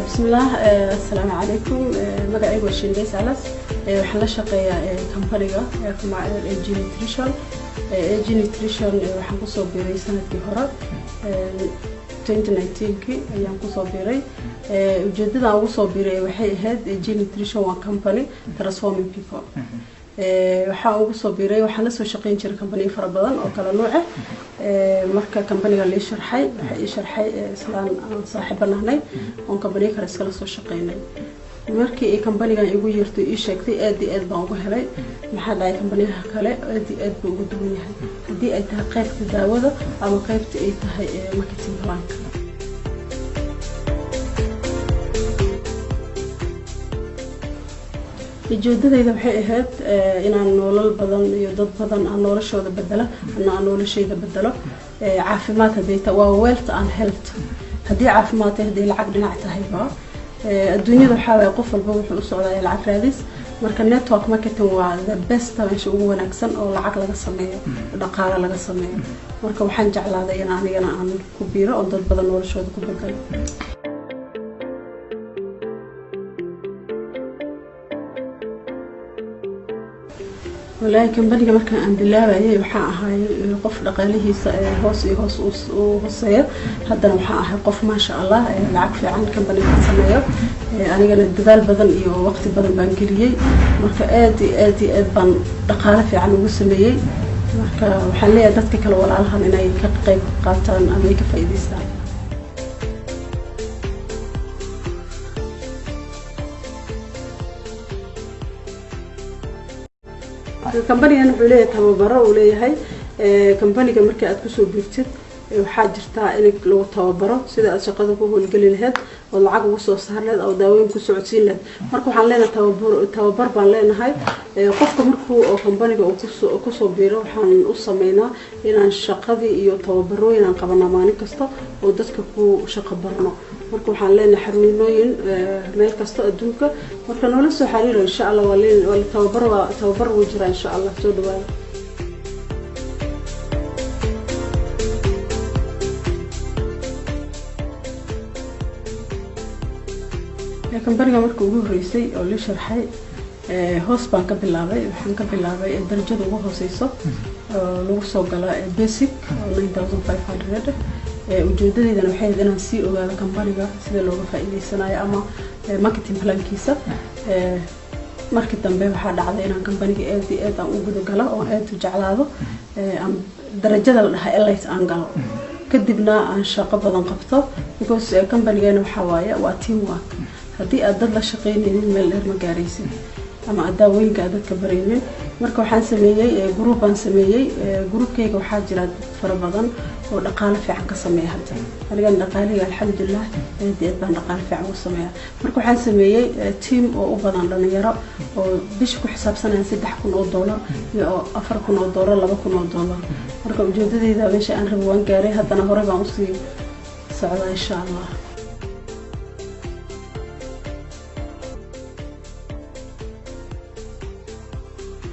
Bismillaah, assalaamu calaykum. Magacaygu waa Shindays Alas. Waxaan la shaqeeyaa companyga AG Nutrition. AG Nutrition waxaan kusoo biiray sanadkii hore, 2019kii ayaan kusoo biiray. Ujeedada aan ugu soo biiray waxay ahayd, AG Nutrition waa company transforming people. Waxaan ugu soo biiray, waxaan la soo shaqeyn jiray company fara badan oo kala nuuc ah. Marka companyga lii sharxay, waxaa ii sharxay islaan aan saaxiibo nahnay oon company kale iskala soo shaqeynay. Markii ay companygan igu yeertay, ii sheegtay, aad iyo aad baan ugu helay. Maxaa dhahay, companyyaha kale aad iyo aad buu ugu duwan yahay, haddii ay tahay qaybta daawada ama qaybta ay tahay marketing planka. Ujeedadayda waxay ahayd inaan nolol badan iyo dad badan aan noloshooda bedelo, ana aan noloshayda bedelo. Caafimaad haddii ta waa wealth and health, haddii caafimaad tahay, haddii lacag dhinac tahayba. Adduunyada waxaa waaye qof walba wuxuu u socdaa lacag raadis. Marka network marketing waa the best, meesha ugu wanaagsan oo lacag laga sameeyo, dhaqaale laga sameeyo. Marka waxaan jeclaaday in anigana aan ku biiro oo dad badan noloshooda ku bedelo. Walaahi, companyga markaan aan bilaabayay waxaan ahay qof dhaqaalihiisa hoos iyo hoos u hooseeya. Haddana waxaan ahay qof, maasha Allah, lacag fiican companyga ka sameeyo. Anigana dadaal badan iyo waqti badan baan geliyey. Marka aad iyo aad iyo aad baan dhaqaale fiican ugu sameeyey. Marka waxaan leeyahay dadka kale walaalahan inay ka qayb qaataan ama ay ka faa'iidaystaan. Companygan wuxuu leeyahay tababaro uu leeyahay. Companyga marka aad kusoo biirtid, waxaa jirtaa in lagu tababaro sida aad shaqada ku howlgeli lahayd oo lacag ugu soo saar lahayd oo daawooyin ku socodsiin lahayd. Marka waxaan leenahay tababar baan leenahay. Qofka markuu oo companyga uu kusoo biiro, waxaan u sameynaa inaan shaqadii iyo tababarooyin aan qabanaa maalin kasta oo dadka ku shaqo barno. Marka waxaan leenahay xarunooyin meel kasta adduunka. Marka noola soo xiriiro, insha Allah. Waa tababar, waa tababar wuu jiraa, insha Allah. Soo dhawaada. Companyga marka ugu horreysay oo la sharxay, hoos baan ka bilaabay. Waxaan ka bilaabay darajada ugu hooseyso oo lagu soo gala basic oo 9500. Ujeedadeydana waxay ahayd inaan sii ogaado companyga sida looga faa'iideysanayo ama marketing plankiisa. Markii dambe waxaa dhacday inaan companyga aad iyo aad aan u guda galo oo aad u jeclaado, aan darajada la dhahaa elite aan galo, kadibna aan shaqo badan qabto, because companygeena waxaa waaye waa team work. Haddii aad dad la shaqeynaynin, meel dheer ma gaaraysid, ama aad daawooyinka aad dadka baraynin. Marka waxaan sameeyey group baan sameeyey. Groupkayga waxaa jira dad fara badan oo dhaqaale fiican ka sameeya. Hadda anigana dhaqaaliga, alxamdulilah, aad iyo aad baan dhaqaale fiican ugu sameeya. Marka waxaan sameeyey team oo u badan dhalinyaro oo bisha ku xisaabsanaya $3000 iyo $4000, $2000. Marka ujeedadeyda meesha aan rabo waan gaaray, haddana horey baan usii socdaa, insha Allah.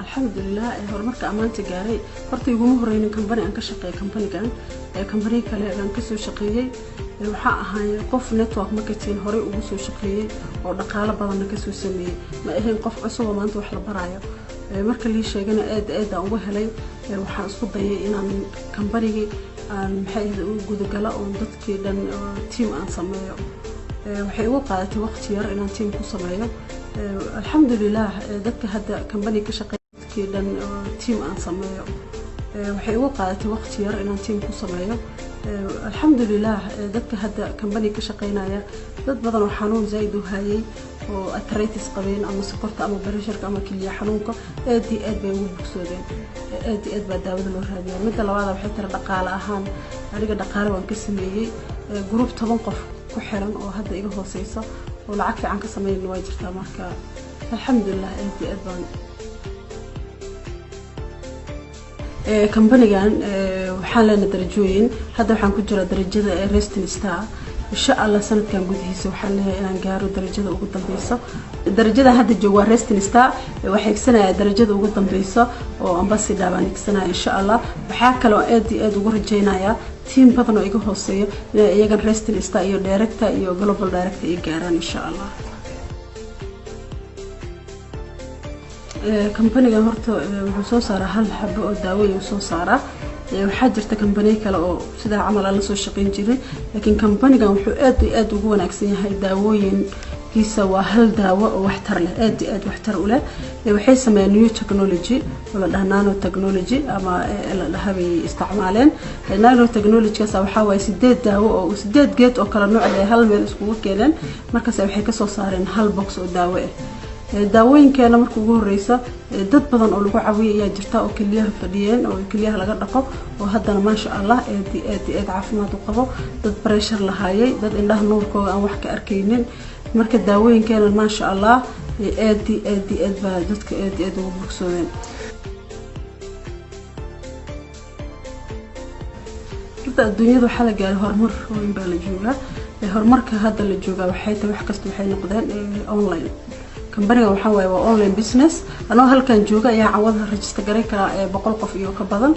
Alxamdulilah, horumarka ammaanta gaaray, horta iguma horeynin company aan ka shaqeeya companygan. Company kale aan kasoo shaqeeyey. Waxaa ahay qof network marketing horey ugu soo shaqeeyey oo dhaqaalo badanna kasoo sameeyey. Ma ahayn qof cusub oo maanta wax la baraayo. Marka lii sheegana aad aad aan uga helay. Waxaan isku dayay inaan companygii aan maxay ahayd u gudagalo oo dadkii dhan team aan sameeyo. Waxay igu qaadatay waqti yar inaan team ku sameeyo. Alxamdulilah, dadka hadda company ka shaqeeya, dadkii dhan team aan sameeyo. Waxay igu qaadatay waqti yar inaan team ku sameeyo. Alxamdulilah, dadka hadda company ka shaqeynaya, dad badan oo xanuun zaaid u hayay oo arthritis qabeen ama sokorta ama pressureka ama keliya xanuunka, aad iyo aad bay ugu bogsoodeen. Aad iyo aad baa daawada loo raadiyaa. Midda labaad waxay tira dhaqaale ahaan, aniga dhaqaale waan ka sameeyey. Group 10 qof ku xiran oo hadda iga hooseysa oo lacag fiican ka sameyn waa jirtaa. Marka alxamdulilah, aad iyo aad baan. Companygan waxaan leenahay darajooyin. Hadda waxaan ku jiraa darajada Rising Star. Insha Allah sanadkan gudihiisa waxaan leeyahay inaan gaaro darajada ugu dambeysa. Darajada hadda joogo waa Rising Star, waxaa higsanayaa darajada ugu dambeysa oo ambassador baan higsanaya insha Allah. Waxaa kaloo aad iyo aad ugu rajaynayaa team badan oo iga hooseeyo inay iyagan Rising Star iyo director iyo global director ay gaaraan insha Allah. Kambanigan horta wuxuu soo saaraa hal xabo oo daawo ayuu soo saaraa. Waxaa jirta kambaniyo kale oo sidaa camal aan lasoo shaqeyn jiray, laakiin kambanigan wuxuu aad iyo aad ugu wanaagsan yahay daawooyinkiisa waa hal daawo oo waxtar leh, aad iyo aad waxtar u leh. Waxay sameeyeen new technology oo la dhaha nano technology ama la dhaha bay isticmaaleen. Nano technology-gaas waxaa waaye 8 daawo oo 8 geed oo kala nooc leh hal meel iskugu keeneen, markaas waxay kasoo saareen hal box oo daawo ah. Daawooyinkeena marka ugu horeysa dad badan oo lagu caawiyay ayaa jirta oo keliyaha fadhiyeen oo keliyaha laga dhaqo oo haddana maasha Allah aad iyo aad iyo aad caafimaad u qabo, dad pressure lahaayay, dad indhaha nuurkooda aan wax ka arkaynin. Marka daawooyinkeena maasha Allah aad iyo aad iyo aad baa dadka aad iyo aad ugu bogsoodeen. Horta adduunyada waxaa la gaaray horumar weyn baa la joogaa. Horumarka hadda la joogaa waxay tahay wax kasta waxay noqdeen online. Kambaniga waxaa waaye waa online business. Anoo halkan jooga ayaa cawada register garan karaa 100 qof iyo ka badan.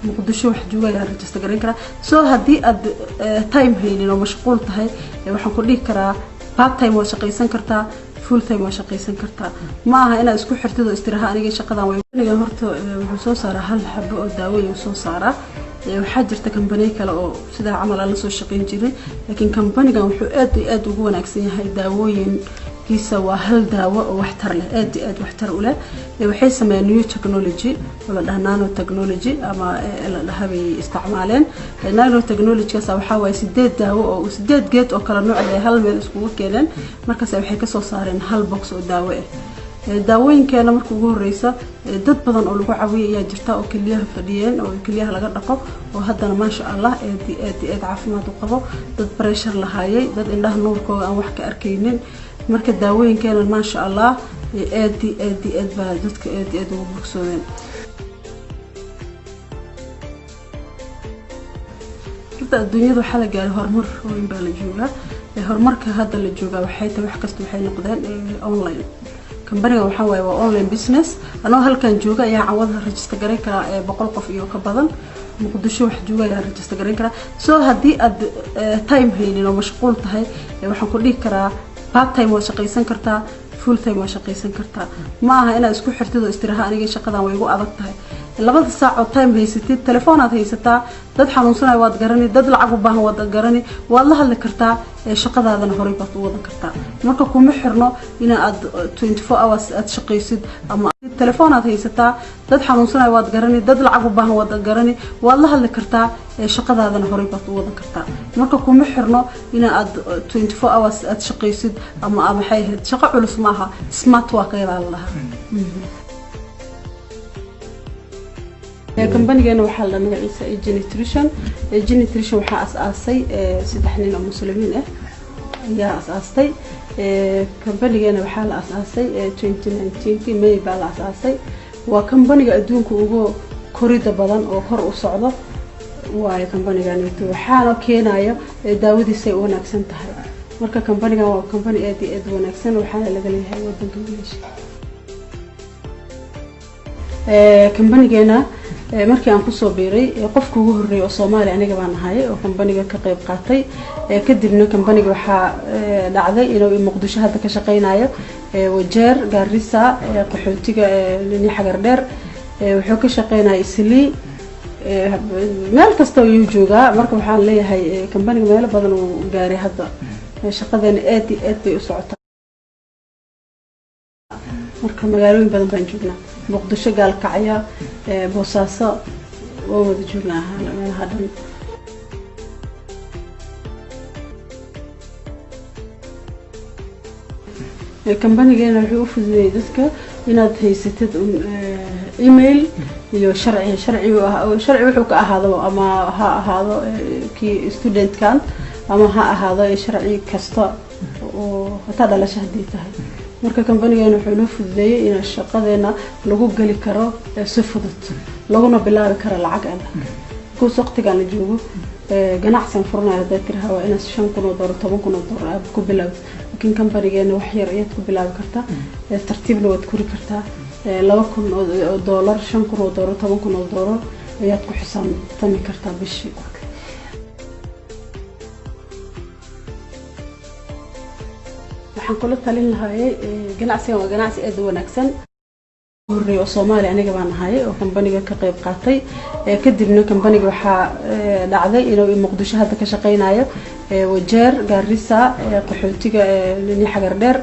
Muqdisho wax jooga ayaa register garan karaa. So haddii aad time haynin oo mashquul tahay, waxaan ku dhihi karaa part time waa shaqaysan kartaa, full time waa shaqaysan kartaa. Ma aha inaad isku xirtid oo istiraha aniga shaqadan way. Kambanigan horta wuxuu soo saaraa hal xabo oo daawo ayuu soo saaraa. Waxaa jirta kambaniyo kale oo sidaa camal aan lasoo shaqeyn jiray, laakiin kambanigan wuxuu aad iyo aad ugu wanaagsan yahay daawooyinkiisa waa hal daawo oo waxtar leh, aad iyo aad waxtar u leh. Waxay sameeyeen new technology oo la dhaha nano technology ama la dhaha bay isticmaaleen. Nano technology-gaas waxaa waaye 8 daawo oo 8 geed oo kala nooc leh hal meel iskugu keeneen, markaas waxay kasoo saareen hal box oo daawo ah. Daawooyinkeena marka ugu horeysa dad badan oo lagu caawiyay ayaa jirta oo keliyaha fadhiyeen oo keliyaha laga dhaqo oo haddana maasha Allah aad iyo aad iyo aad caafimaad u qabo, dad pressure lahaayay, dad indhaha nuurkooda aan wax ka arkaynin. Marka daawooyinkeena maasha Allah aad iyo aad iyo aad baa dadka aad iyo aad ugu bogsoodeen. Horta adduunyada waxaa la gaaray horumar weyn baa la joogaa. Horumarka hadda la joogaa waxay tahay wax kasta waxay noqdeen online. Kambanigan waxaa waaye waa online business. Anoo halkan jooga ayaa cawada register garan karaa 100 qof iyo ka badan. Muqdisho wax jooga ayaa register garan karaa. So haddii aad time haynin oo mashquul tahay, waxaan ku dhihi karaa part time waa shaqaysan kartaa, full time waa shaqaysan kartaa. Ma aha inaad isku xirtid oo istiraha aniga shaqadan way igu adag tahay. 2 saac oo time haysatid, telefoon aad haysataa, dad xanuunsanaya waad garani, dad lacag u baahan waad garani, waad la hadli kartaa, shaqadaadana horey baad u wadan kartaa. Marka kuma xirno in aad 24 hours aad shaqaysid ama telefoon aad haysataa, dad xanuunsanaya waad garani, dad lacag u baahan waad garani, waad la hadli kartaa, shaqadaadana horey baad u wadan kartaa. Marka kuma xirno in aad 24 hours aad shaqaysid ama maxay ahayd, shaqo culus maaha, smart work ayaa la dhahaa. Kambanigeena waxaa la magaciisa AG Nutrition. AG Nutrition waxaa aas-aasay 3 nin oo muslimiin ah ayaa aas-aastay. Kambanigeena waxaa la aas-aasay 2019 May baa la aas-aasay. Waa kambaniga adduunka ugu korida badan oo kor u socdo waayo kambaniganeeto, waxaana keenayo daawadiisay u wanaagsan tahay. Marka kambanigan waa kambani aad iyo aad u wanaagsan, waxaana laga leeyahay wadanka Malaysia. Kambanigeena markii aan kusoo biiray, qofka ugu horreeyay oo Soomaali aniga baan ahay oo kambaniga ka qayb qaatay. Kadibna kambaniga waxaa dhacday inuu Muqdisho hadda ka shaqeynayo, Wajeer, Garissa, qaxootiga Xagar Dheer, wuxuu ka shaqeynaya Islii, meel kasta ayuu joogaa. Marka waxaan leeyahay kambaniga meelo badan uu gaaray hadda. Shaqadeena aad iyo aad bay u socotaa. Marka magaalooyin badan baan joognaa, Muqdisho, Gaalkacyo, Boosaaso, waan wada joognaa meelaha dhan. Kambanigeena wuxuu u fududeeyey dadka inaad haysatid email iyo sharci, sharci sharci wuxuu ka ahaado, ama ha ahaado kii studentkan ama ha ahaado sharci kasta oo hataa dhalasho haddii tahay. Marka kambanigeena wuxuu noo fududeeyey in shaqadeena lagu geli karo si fudud, laguna bilaabi karo lacag adag. Because waqtigan la joogo, ganacsigan furanaya haddaad tiraha, waa inaad $5,000, $10,000 aad ku bilowd. Laakiin companygeena wax yar ayaad ku bilaabi kartaa, tartiibna waad kori kartaa. $2,000, $5,000, $10,000 ayaad ku xisaabtami kartaa bishii. Waxaan kula talin lahayay, ganacsigan waa ganacsi aad u wanaagsan. Horreey oo Soomaali aniga baan ahay oo kambaniga ka qayb qaatay. Kadibna kambaniga waxaa dhacday inuu Muqdisho hadda ka shaqeynayo, Wajeer, Gaarisa, qaxootiga Xagar Dheer,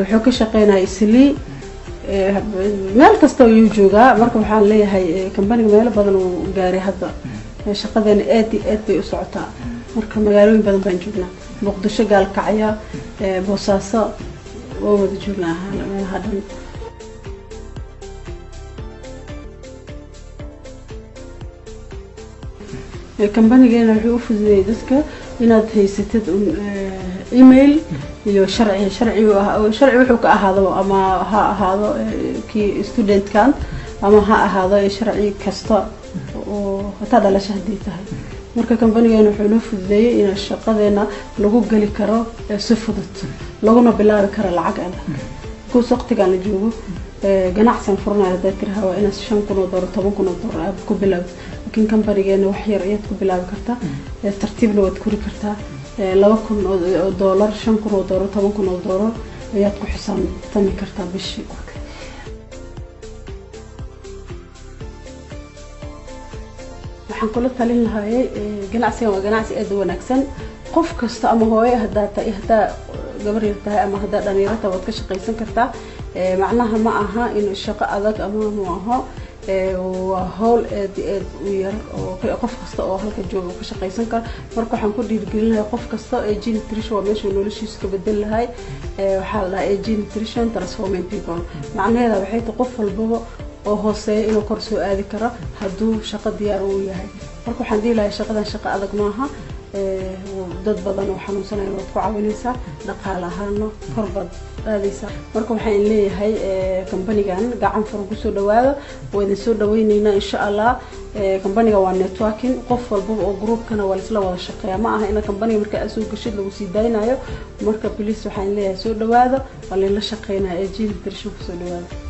wuxuu ka shaqeynaya Islii, meel kasta ayuu joogaa. Marka waxaan leeyahay, kambaniga meelo badan uu gaaray hadda. Shaqadeena aad iyo aad bay u socotaa. Marka magaalooyin badan baan joognaa, Muqdisho, Gaalkacya, Boosaaso, waa wada joognaa meelaha dhan. Kambanigeena wuxuu u fududeeyey dadka inaad haysatid email iyo sharci. Sharci sharci wuxuu ka ahaado, ama ha ahaado kii studentkan ama ha ahaado sharci kasta oo hataa dhalasho haddii tahay. Marka kambanigeena wuxuu noo fududeeyey in shaqadeena lagu geli karo si fudud, laguna bilaabi karo lacag adag. Because waqtigan la joogo, ganacsigan furanaya haddaad tiraha, waa inaad $5,000, $10,000 aad ku bilowd. Laakiin companygeena wax yar ayaad ku bilaabi kartaa, tartiibna waad kori kartaa. $2,000, $5,000, $10,000 ayaad ku xisaabtami kartaa bishii. Waxaan kula talin lahayay, ganacsigan waa ganacsi aad u wanaagsan. Qof kasta, ama hooyo haddaa tahay, haddaa gabar yar tahay, ama haddaa dhalinyaro tahay, waad ka shaqaysan kartaa. Macnaha ma aha in shaqo adag ama mu aho, waa hawl aad iyo aad u yar oo qof kasta oo halka jooga uu ka shaqaysan karo. Marka waxaan ku dhiirigelin lahay qof kasta, AG Nutrition waa meesha noloshiisa ka bedel lahay. Waxaa la dhahaa AG Nutrition transforming people. Macnaheeda waxay tahay qof walbaba oo hooseeya inuu kor soo aadi karo hadduu shaqo diyaar uu yahay. Marka waxaan dhihi lahay, shaqadan shaqo adag maaha. Dad badan oo xanuunsanaya waad ku caawinaysaa, dhaqaale ahaana kor baad aadaysaa. Marka waxaan leeyahay, kambanigan gacan furan kusoo dhawaada, waa idin soo dhaweyneynaa insha Allah. Kambaniga waa networking, qof walbaba oo groupkana waa laisla wada shaqeeya. Ma aha ina kambaniga marka aad soo gashid lagu sii daynayo. Marka please, waxaan leeyahay, soo dhawaada, waa lainla shaqeynaya. AG Nutrition kusoo dhawaada.